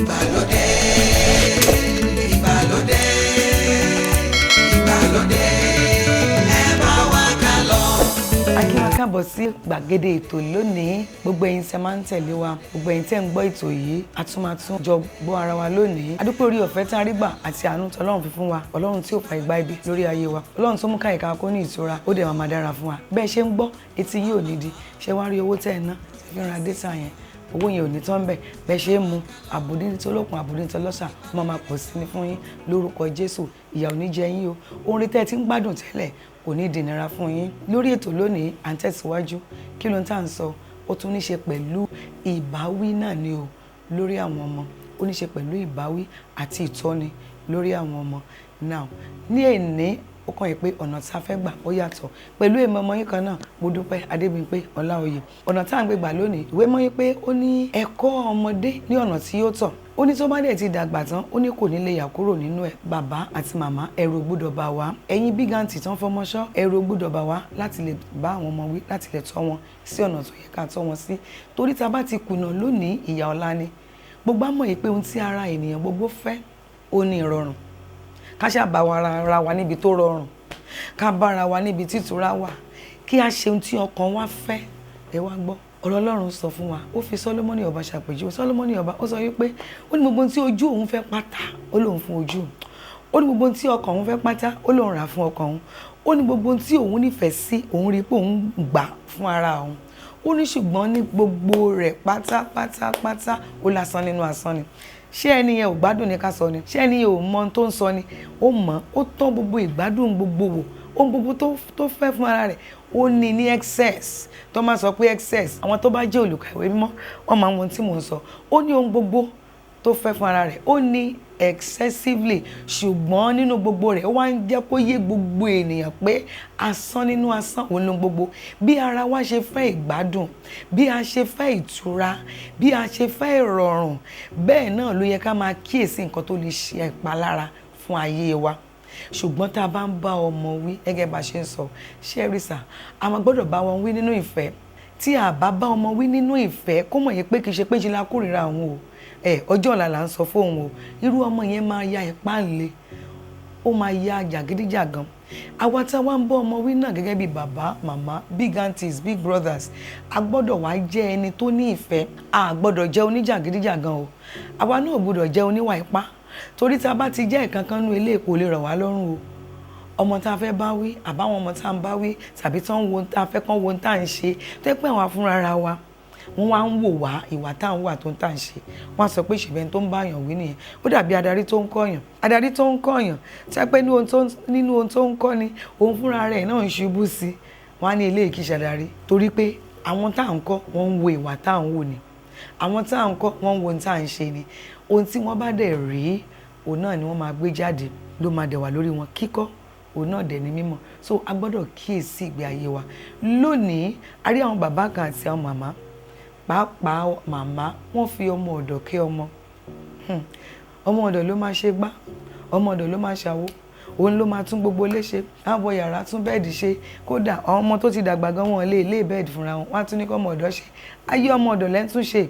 Ìgbàlódé, ìgbàlódé, ìgbàlódé, ẹ bá wa ká lọ. A kí wa káàbọ̀ sí gbàgede ètò lónìí. Gbogbo ẹ̀yin tí a máa ń tẹ̀lé wa, gbogbo ẹ̀yin tí ẹ̀ ń gbọ́ ètò yìí, a tún máa tún jọ gbọ́ ara wa lónìí. A dúpẹ́ orí ọ̀fẹ́ tí a rí gbà àti àánú tí Ọlọ́run fi fún wa, Ọlọ́run tí ò fa ìgbà ibi lórí ayé wa, Ọlọ́run tó mú káyìíká kó ní ìtura, ó dẹ̀ máa máa dára fún wa. Bẹ́ẹ̀ ṣe ń gbọ́, etí yìí ò ní di. Ṣé wá rí owó tẹ́ ẹ ná fi ń ra data yẹn, owó yẹn ò ní tán bẹ́ẹ̀. Bẹ́ẹ̀ ṣe ń mu àbòdí tó lókun, àbòdí tó lọ́sà, ó máa máa pọ̀ sí ni fún yín lórúkọ Jésù. Ìyà ò ní jẹ yín o. Orin tẹ́ ẹ ti ń gbádùn tẹ́lẹ̀ kò ní dìnira fún yín. Lórí ètò lónìí, à ń tẹ̀síwájú. Kí ló ń tà ń sọ? Ó tún ní ṣe pẹ̀lú ìbáwí náà ni o lórí àwọn ọmọ. Ó ní ṣe pẹ̀lú ìbáwí àti ìtọ́ni lórí àwọn ọmọ. Now, ní èní, ó kàn yín pé ọ̀nà tí a fẹ́ gbà ó yàtọ̀. Pẹ̀lú èmi ọmọ yín kan náà, Modúpẹ́ Adébímpé Ọláoyè. Ọ̀nà tá à ń gbé gbà lónìí, ìwé mọ́ yín pé ó ní ẹ̀kọ́ ọmọdé ní ọ̀nà tí ó tọ́. Ó ní tó bá dẹ̀ ti dàgbà tán, ó ní kò ní lè yà kúrò nínú ẹ̀. Bàbá àti màmá, ẹ̀rù gbọ́dọ̀ bà wá. Ẹ̀yin big aunty tán fọmọṣọ́, ẹ̀rù gbọ́dọ̀ bà wá láti lè bá àwọn ọmọ wí, láti lè tọ́ wọn sí ọ̀nà tó yẹ ká tọ́ wọn sí. Torí tá a bá ti kùnà lónìí, ìyà ọ̀la ni. Gbogbo á mọ̀ yìí pé ohun tí ara ènìyàn gbogbo fẹ́, ó ní ìrọ̀rùn. Ká ṣáà bá ara wa níbi tó rọrùn, ká bára wa níbi títura wà, kí a ṣe ohun tí ọkàn wa fẹ́. Ẹ wá gbọ́, ọ̀rọ̀ Ọlọ́run sọ fún wa, ó fi Sólómọ́nì ọba ṣàpèjúwe. Sólómọ́nì ọba, ó sọ wípé ó ní gbogbo ohun tí ojú òun fẹ́ pátá, ó lóun fún ojú òun. Ó ní gbogbo ohun tí ọkàn òun fẹ́ pátá, ó lóun rà fún ọkàn òun. Ó ní gbogbo ohun tí òun nífẹ̀ẹ́ sí, òun rí pé òun gbà fún ara òun. Ó ní ṣùgbọ́n ní gbogbo rẹ̀ pátápátápátá, ó lásán nínú asán ni. Ṣé ẹni yẹn ò gbádùn ní ká sọ ni? Ṣé ẹni yẹn ò mọ ohun tó ń sọ ni? Ó mọ̀, ó tán gbogbo ìgbádùn gbogbo wò. Ohun gbogbo tó fẹ́ fún ara rẹ̀, ó ní ní excess. Tó máa sọ pé excess, àwọn tó bá jẹ́ olùkàwé mímọ́, wọ́n máa mọ ohun tí mò ń sọ. Ó ní ohun gbogbo tó fẹ́ fún ara rẹ̀, ó ní excessively, ṣùgbọ́n nínú gbogbo rẹ̀, ó wá ń jẹ́ kó yé gbogbo ènìyàn pé asán nínú asán òun ní gbogbo. Bí ara wa ṣe fẹ́ ìgbádùn, bí a ṣe fẹ́ ìtura, bí a ṣe fẹ́ ìrọ̀rùn, bẹ́ẹ̀ náà ló yẹ ká máa kíyèsí nǹkan tó lè ṣe ìpalára fún ayé wa. Ṣùgbọ́n tá a bá ń bá ọmọ wí, gẹ́gẹ́ bá ṣe ń sọ, ṣé rí sà, a máa gbọ́dọ̀ bá wọn wí nínú ìfẹ́. Tí a bá bá ọmọ wí nínú ìfẹ́, kó mọ̀ yẹn pé kì í ṣe pé ṣe la kórìíra òun o. Ọjọ́ ọ̀la là ń sọ fún òun o. Irú ọmọ yẹn máa ya ìpáǹle, ó máa ya jàgídíjàgan. Àwa tá a wá ń bá ọmọ wí náà gẹ́gẹ́ bí bàbá, màmá, big aunties, big brothers, a gbọ́dọ̀ wá jẹ́ ẹni tó ní ìfẹ́. A gbọ́dọ̀ jẹ́ oníjàgídíjàgan o. Àwa náà ò gbọ́dọ̀ jẹ́ oníwà ipá. Torí tá a bá ti jẹ́ ìkankan nínú ilé, kò lè rọ̀ wá lọ́rùn o. Ọmọ tá a fẹ́ bá wí, àbáwọn ọmọ tá a ń bá wí, tàbí tán wo tá a fẹ́ kán wo tá à ń ṣe, tó jẹ́ pé àwa fúnra wa, wọ́n wá ń wò wá, ìwà tá à ń wà tó ń tà ń ṣe. Wọ́n á sọ pé ṣèbí ẹni tó ń bá èèyàn wí nìyẹn. Ó dàbí adarí tó ń kọ́yàn. Adarí tó ń kọ́yàn, tí wọ́n pẹ́ nínú ohun tó ń kọ́ ni, òun fúnra rẹ̀ náà ń ṣubú sí. Wọ́n á ní eléyìí kì í ṣe adarí. Torí pé àwọn tá à ń kọ́, wọ́n ń wo ìwà tá à ń wò ni. Àwọn tá à ń kọ́, wọ́n ń wo ohun tá à ń ṣe ni. Ohun tí wọ́n bá dẹ̀ rí, òun náà ni wọ́n máa gbé jáde, ló máa dẹ̀ wà lórí wọn. Kíkọ́, òun náà dẹ̀ ní mímọ̀. So a gbọ́dọ̀ kíyèsí ìgbé ayé wa. Lónìí, a rí àwọn bàbá kan àti àwọn màmá, pàápàá màmá, wọ́n fi ọmọ ọ̀dọ̀ kẹ́ ọmọ. Ọmọ ọ̀dọ̀ ló máa ṣe gbá, ọmọ ọ̀dọ̀ ló máa ṣàwo, òun ló máa tún gbogbo ilé ṣe, á wọ yàrá, tún bed ṣe. Kódà àwọn ọmọ tó ti dàgbà gan wọn lè lé bed fúnra wọn, wọ́n á tún ní kí ọmọ ọ̀dọ̀ ṣe. Ayé ọmọ ọ̀dọ̀ lẹ́ ń tún ṣe.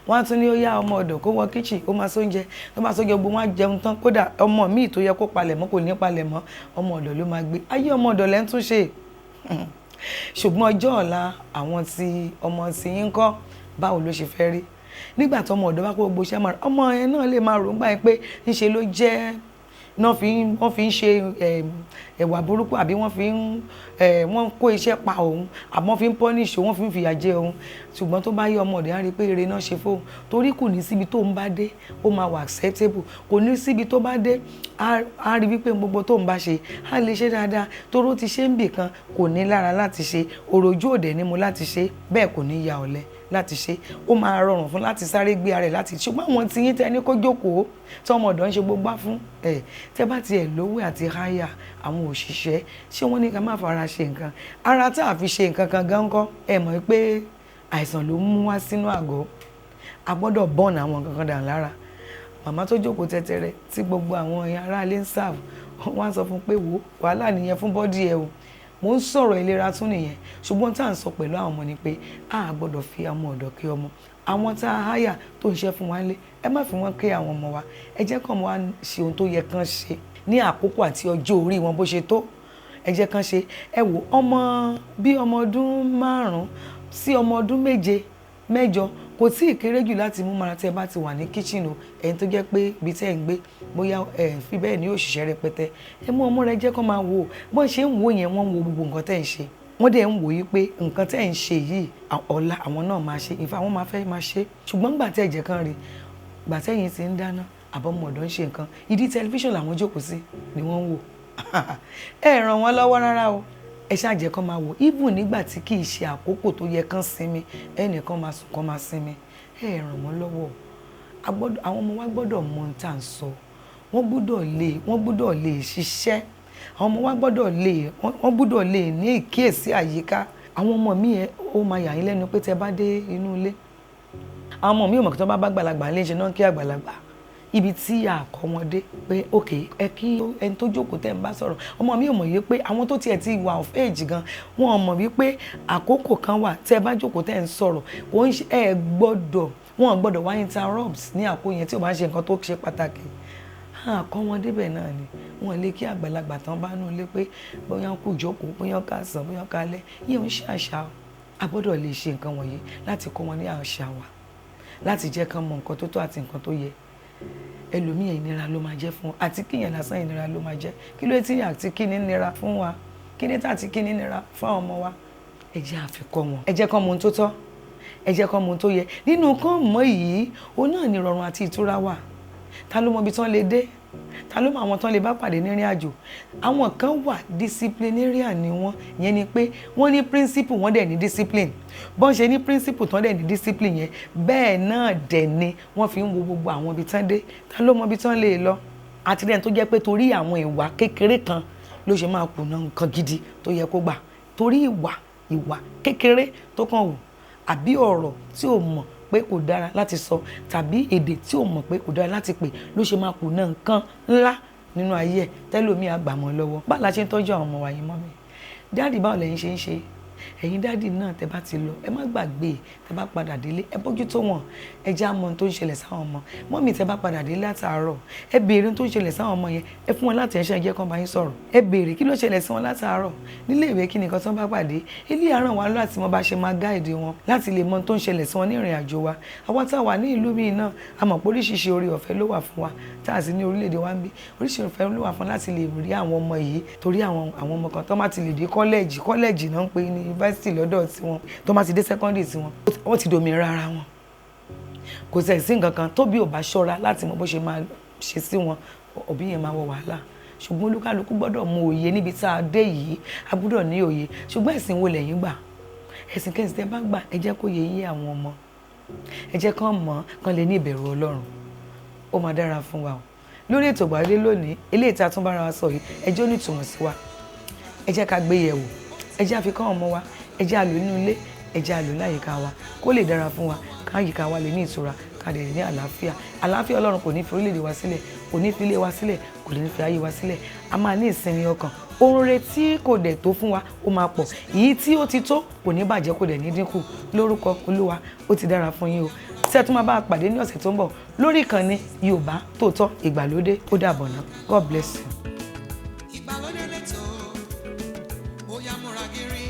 Wọ́n á tún ní ó yá, ọmọ ọ̀dọ̀ kó wọ kitchen, ó máa sóúnjẹ, tó máa sóúnjẹ, gbogbo wọn á jẹun tán. Kódà ọmọ míì tó yẹ kó palẹ̀ mọ́ kò ní palẹ̀ mọ́, ọmọ ọ̀dọ̀ ló máa gbé. Ayé ọmọ ọ̀dọ̀ lẹ́ ń tún ṣe. Ṣùgbọ́n ọjọ́ ọ̀la àwọn tí ọmọ tí yín kọ́, báwo ló ṣe fẹ́ rí? Nígbà tí ọmọ ọ̀dọ̀ bá kó gbogbo iṣẹ́ máa, ọmọ yẹn náà lè máa rò ń gbà yẹn pé ńṣe ló jẹ́ náà fi ń, wọ́n fi ń ṣe ẹ̀wà burúkú, àbí wọ́n fi ń, wọ́n kó iṣẹ́ pa òun, àbí wọ́n fi ń punish òun, wọ́n fi ń fìyà jẹ òun. Ṣùgbọ́n tó bá yé, ọmọ ọ̀dọ̀ á rí pé ire náà ṣe fóun, torí kò ní síbi tó ń bá dé, ó máa wà acceptable. Kò ní síbi tó bá dé, á rí wípé gbogbo tó ń bá ṣe, á lè ṣe dáadáa, torí ó ti ṣe ń bì kan, kò ní lára láti ṣe. Òròjú òdẹ̀ ni mo láti ṣe, bẹ́ẹ̀ kò ní ya ọ̀lẹ láti ṣe. Ó máa rọrùn fún láti sáré gbé ara ẹ̀ láti. Ṣùgbọ́n àwọn tí yín tẹ ní kó jókòó, tí ọmọ ọ̀dọ̀ ń ṣe gbogbo fún ẹ̀, tẹ́ bá ti ẹ̀ lówó àti háyà àwọn òṣìṣẹ́, ṣé wọ́n ní ká má fara ṣe nǹkan? Ara tá a fi ṣe nǹkan kan gan kọ́, ẹ mọ̀ pé àìsàn ló ń mú wá sínú àgọ́. A gbọ́dọ̀ burn àwọn nǹkan kan dànù lára. Màmá tó jókòó tẹ́tẹ́rẹ́ tí gbogbo àwọn ará ilé ń serve, wọ́n á sọ fún pé wò, wàhálà nìyẹn fún body ẹ o. Mò ń sọ̀rọ̀ ìlera tún nìyẹn. Ṣùgbọ́n tí à ń sọ pẹ̀lú àwọn ọmọ ni pé a gbọ́dọ̀ fi ọmọ ọ̀dọ̀ kí ọmọ. Àwọn tá a háyà tó ń ṣe fún wa nílé, ẹ má fi wọ́n ké àwọn ọmọ wa. Ẹ jẹ́ kí ọmọ wa ṣe ohun tó yẹ kán ṣe ní àkókò àti ọjọ́ orí wọn bó ṣe tó. Ẹ jẹ́ kán ṣe. Ẹ wò, ọmọ bí ọmọ ọdún 5 sí ọmọ ọdún 7, 8 kò tí ì kéré jù láti mú mara tí ẹ bá ti wà ní kíchìnì o. Ẹ̀yin tó jẹ́ pé ibi tí ẹ̀ ń gbé bóyá ẹ fi bẹ́ẹ̀ ní òṣìṣẹ́ rẹpẹtẹ, ẹ mú ọmọ rẹ, jẹ́ kó máa wò ó. Bọ́n ṣe ń wò yẹn, wọ́n ń wo gbogbo nǹkan tẹ́ ń ṣe. Wọ́n dẹ̀ ń wò yí pé nǹkan tẹ́ ń ṣe yìí, ọ̀la àwọn náà máa ṣe. In fact, wọ́n máa fẹ́ máa ṣe. Ṣùgbọ́n nígbà tí ẹ̀jẹ̀ kan rí, ìgbà tẹ́yin ti ń dáná, àbọ̀mọ̀ ọ̀dọ́ ń ṣe nǹkan, ìdí tẹlifíṣàn làwọn jókòó sí ni wọ́n ń wò. Ẹ ràn wọ́n lọ́wọ́ rárá o. Ẹ ṣáà jẹ́ kán máa wò. Even nígbà tí kì í ṣe àkókò tó yẹ kán sinmi, ẹnìkan máa sùn, kán máa sinmi. Ẹ ràn wọ́n lọ́wọ́. Àwọn ọmọ wa gbọ́dọ̀ mọ ohun tí à ń sọ. Wọ́n gbọ́dọ̀ lè ṣiṣẹ́. Àwọn ọmọ wa gbọ́dọ̀ lè, wọ́n gbọ́dọ̀ lè ní ìkíyèsí àyíká. Àwọn ọmọ mi ẹ, ó máa yà yín lẹ́nu pé tí ẹ bá dé inú ilé, àwọn ọmọ mi ò mọ̀ kí wọ́n bá bá àgbàlagbà lé ṣe náà kí àgbàlagbà. Ibi tí a kọ́ wọn dé pé ok, ẹ kí ẹni tó jókòó tẹ́ ń bá sọ̀rọ̀. Ọmọ mi ò mọ̀ yé pé àwọn tó tiẹ̀ ti wà of age gan, wọn ò mọ̀ wípé àkókò kan wà tẹ́ ẹ bá jókòó tẹ́ ń sọ̀rọ̀, kò ń ṣe ẹ gbọ́dọ̀, wọn ò gbọ́dọ̀ wá interrupt ní àkókò yẹn tí ò bá ń ṣe nǹkan tó ṣe pàtàkì. A kọ́ wọn débẹ̀ náà ni wọn lè kí àgbàlagbà tán bá nù lé pé bóyá ń kú jókòó, bóyá ń kásán, bóyá ń kálẹ̀. Yíyan ń ṣe àṣà o. A gbọ́dọ̀ lè ṣe nǹkan wọ̀nyí láti kọ́ wọn ní àṣà wa, láti jẹ́ kán mọ nǹkan tó tọ́ àti nǹkan tó yẹ. Ẹlòmíì, ìnira ló máa jẹ́ fún wọn. Àti kíyàn lásán, ìnira ló máa jẹ́. Kí ló tí àti kí ní nira fún wa? Kí ní tàti kí ní nira fún àwọn ọmọ wa? Ẹ jẹ́ àfikọ́ wọn. Ẹ jẹ́ kán mọ ohun tó tọ́, ẹ jẹ́ kán mọ ohun tó yẹ. Nínú kán mọ̀ yìí, òun náà ní ìrọ̀rùn àti ìtura wà. Ta ló mọ ibi tán lè dé? Ta ló mọ àwọn tán lè bá pàdé nírìn àjò? Àwọn kan wà, disciplinarian ni wọ́n. Ìyẹn ni pé wọ́n ní principle, wọ́n dẹ̀ ní discipline. Bọ́n ṣe ní principle tán dẹ̀ ní discipline yẹn, bẹ́ẹ̀ náà dẹ̀ ni wọ́n fi ń wo gbogbo àwọn ibi tán dé. Ta ló mọ ibi tán lè lọ? Àti lẹ́yìn tó jẹ́ pé torí àwọn ìwà kékeré kan ló ṣe máa kùnà nǹkan gidi tó yẹ kó gbà, torí ìwà kékeré tó kàn wù, àbí ọ̀rọ̀ tí ò mọ̀ pé kò dára láti sọ, tàbí èdè tí ò mọ̀ pé kò dára láti pè, ló ṣe máa kùnà nǹkan ńlá nínú ayé ẹ̀ tẹ́lòmíì àgbàmọ́ lọ́wọ́. Báwo la ṣe ń tọ́jú àwọn ọmọ wa yìí? Mummy, daddy, báwo lẹ̀yin ṣe ń ṣe? Ẹ̀yin daddy náà, tẹ́ bá ti lọ, ẹ má gbàgbé. Tẹ́ bá padà délé, ẹ bójútó wọn. Ẹ já mọ ohun tó ń ṣẹlẹ̀ sáwọn ọmọ. Mummy, tẹ́ bá padà délé látàárọ̀, ẹ béèrè ohun tó ń ṣẹlẹ̀ sáwọn ọmọ yẹn. Ẹ fún wọn láti ẹ̀ṣẹ̀, jẹ́ kán bá yín sọ̀rọ̀. Ẹ béèrè kí ló ṣẹlẹ̀ sí wọn látàárọ̀ nílé ìwé, kí nìkan tó ń bá pàdé. Ilé àràn wa láti mọ bá ṣe máa guide wọn, láti lè mọ ohun tó ń ṣẹlẹ̀ sí wọn ní ìrìn àjò wa. Àwa tá a wà ní ìlú míì náà, a mọ̀ pé oríṣiríṣi oore ọ̀fẹ́ ló wà fún wa tá a sì ní orílẹ̀-èdè wa ń bí. Oríṣiríṣi ọ̀fẹ́ ló wà fún láti lè rí àwọn ọmọ yìí, torí àwọn ọmọ kan tó má ti lè dé kọ́lẹ́ẹ̀jì, kọ́lẹ́ẹ̀jì náà ń pè ní yunifásitì lọ́dọ̀ tiwọn, tó má ti dé secondary tiwọn, wọ́n ti dòmìnira ara wọn. Kò sẹ̀ sí nǹkan kan tóbi ò bá ṣọ́ra láti mọ bó ṣe máa ṣe sí wọn, òbí yẹn máa wọ wàhálà. Ṣùgbọ́n olúkálukú gbọ́dọ̀ mọ òye níbi tá a dé yìí. A gbọ́dọ̀ ní òye. Ṣùgbọ́n ẹ̀sìn wo lẹ̀yin gbà? Ẹ̀sìn kẹ́sìn tẹ́ bá gbà, ẹ jẹ́ kó yé yín àwọn ọmọ. Ẹ jẹ́ kán mọ̀, kán lè ní ìbẹ̀rù Ọlọ́run. Ó máa dára fún wa o. Lórí ètò ìgbàlódé lónìí, eléyìí tí a tún bára wa sọ yìí, ẹ jẹ́ ó ní ìtumọ̀ sí wa. Ẹ jẹ́ ká gbé yẹ̀wò. Ẹ jẹ́ àfikún ọmọ wa. Ẹ jẹ́ àlò nínú ilé. Ẹ jẹ́ àlò láyìíká wa, kó lè dára fún wa, káyìíká wa lè ní ìtura, ká lè ní àlàáfíà. Àlàáfíà Ọlọ́run kò ní fi orílẹ̀-èdè wa sílẹ̀, kò ní fi ilé wa sílẹ̀, kò ní fi ayé wa sílẹ̀. A máa ní ìsinmi ọkàn. Ohun rere tí kò dẹ̀ tó fún wa, ó máa pọ̀. Èyí tí ó ti tó kò ní bàjẹ́, kò dẹ̀ ní dínkù lórúkọ Olúwa. Ó ti dára fún yín o. Tí ẹ tún máa bá a pàdé ní ọ̀sẹ̀ tó ń bọ̀ lórí ìkànnì Yorùbá Tòótọ́ Ìgbàlódé. Ó dàbọ̀ ná. God bless you. Ìgbàlódé lẹ́tọ̀, ó yá, múra gírí.